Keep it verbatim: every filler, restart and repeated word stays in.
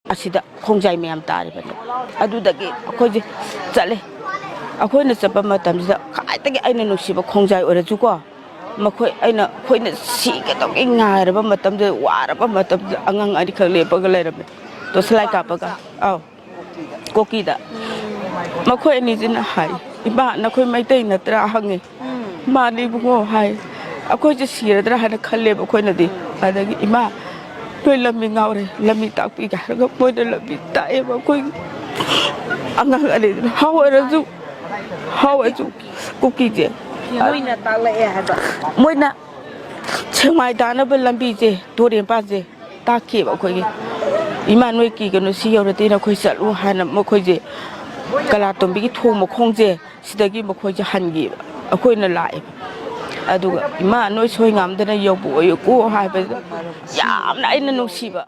ꯑꯁꯤꯗ ꯈꯣꯡꯖꯥꯏ ꯃꯌꯥꯝ ꯇꯥꯔꯤꯕꯅꯤ꯫ ꯑꯗꯨꯗꯒꯤ ꯑꯩꯈꯣꯏꯁꯦ ꯆꯠꯂꯦ꯫ ꯑꯩꯈꯣꯏꯅ ꯆꯠꯄ ꯃꯇꯝꯁꯤꯗ ꯈ꯭ꯋꯥꯏꯗꯒꯤ ꯑꯩꯅ ꯅꯨꯡꯁꯤꯕ ꯈꯣꯡꯖꯥꯏ ꯑꯣꯏꯔꯁꯨꯀꯣ, ꯃꯈꯣꯏ ꯑꯩꯅ, ꯑꯩꯈꯣꯏꯅ ꯁꯤꯒꯗꯧꯒꯤ ꯉꯥꯏꯔꯕ ꯃꯇꯝꯗ, ꯋꯥꯔꯕ ꯃꯇꯝꯗ ꯑꯉꯥꯡ ꯑꯅꯤꯈꯛ ꯂꯦꯞꯄꯒ ꯂꯩꯔꯝꯃꯦ, ꯇꯣꯁꯂꯥꯏ ꯀꯥꯞꯄꯒ꯫ ꯑꯥꯎ, ꯀꯣꯀꯤꯗ꯫ ꯃꯈꯣꯏ ꯑꯅꯤꯁꯤꯅ ꯍꯥꯏ, "ꯏꯃꯥ, ꯅꯈꯣꯏ ꯃꯩꯇꯩ ꯅꯠꯇ꯭ꯔꯥ?" ꯍꯪꯉꯤ꯫ "ꯃꯥꯅꯤ ꯏꯕꯨꯡꯉꯣ" ꯍꯥꯏ꯫ ꯑꯩꯈꯣꯏꯁꯦ ꯁꯤꯔꯗ꯭ꯔꯥ ꯍꯥꯏꯅ ꯈꯜꯂꯦꯕ ꯑꯩꯈꯣꯏꯅꯗꯤ꯫ ꯑꯗꯒꯤ, "ꯏꯃꯥ, ꯅꯣꯏ ꯂꯝꯕꯤ ꯉꯥꯎꯔꯦ, ꯂꯝꯕꯤ ꯇꯥꯛꯄꯤꯒꯦ" ꯍꯥꯏꯔꯒ ꯃꯣꯏꯅ ꯂꯝꯕꯤ ꯇꯥꯛꯑꯦꯕ ꯑꯩꯈꯣꯏꯒꯤ꯫ ꯑꯉꯥꯡ ꯑꯅꯤꯗꯨꯅ ꯍꯥꯎ ꯑꯣꯏꯔꯁꯨ, ꯍꯥꯎ ꯑꯣꯏꯔꯁꯨ ꯀꯨꯀꯤꯁꯦ꯫ ꯃꯣꯏꯅ ꯇꯥꯛꯂꯛꯑꯦ ꯍꯥꯏꯕ꯫ ꯃꯣꯏꯅ ꯁꯦꯛꯃꯥꯏ ꯇꯥꯅꯕ ꯂꯝꯕꯤꯁꯦ, ꯇꯨꯔꯦꯟ ꯃꯄꯥꯟꯁꯦ ꯇꯥꯛꯈꯤꯕ ꯑꯩꯈꯣꯏꯒꯤ꯫ "ꯏꯃꯥ, ꯅꯣꯏ ꯀꯤꯒꯅꯨ, ꯁꯤ ꯌꯧꯔꯗꯤ ꯅꯈꯣꯏ ꯆꯠꯂꯨ" ꯍꯥꯏꯅ ꯃꯈꯣꯏꯁꯦ ꯀꯂꯥꯇꯣꯝꯕꯤꯒꯤ ꯊꯣꯡ ꯃꯈꯣꯡꯁꯦ ꯁꯤꯗꯒꯤ ꯃꯈꯣꯏꯁꯦ ꯍꯟꯈꯤꯕ꯫ ꯑꯩꯈꯣꯏꯅ ꯂꯥꯛꯑꯦꯕ꯫ ꯑꯗꯨꯒ, "ꯏꯃꯥ, ꯅꯣꯏ ꯁꯣꯏ ꯉꯥꯝꯗꯅ ꯌꯧꯕ ꯑꯣꯏꯌꯨꯀꯣ" ꯍꯥꯏꯕꯗ ꯌꯥꯝꯅ ꯑꯩꯅ ꯅꯨꯡꯁꯤꯕ꯫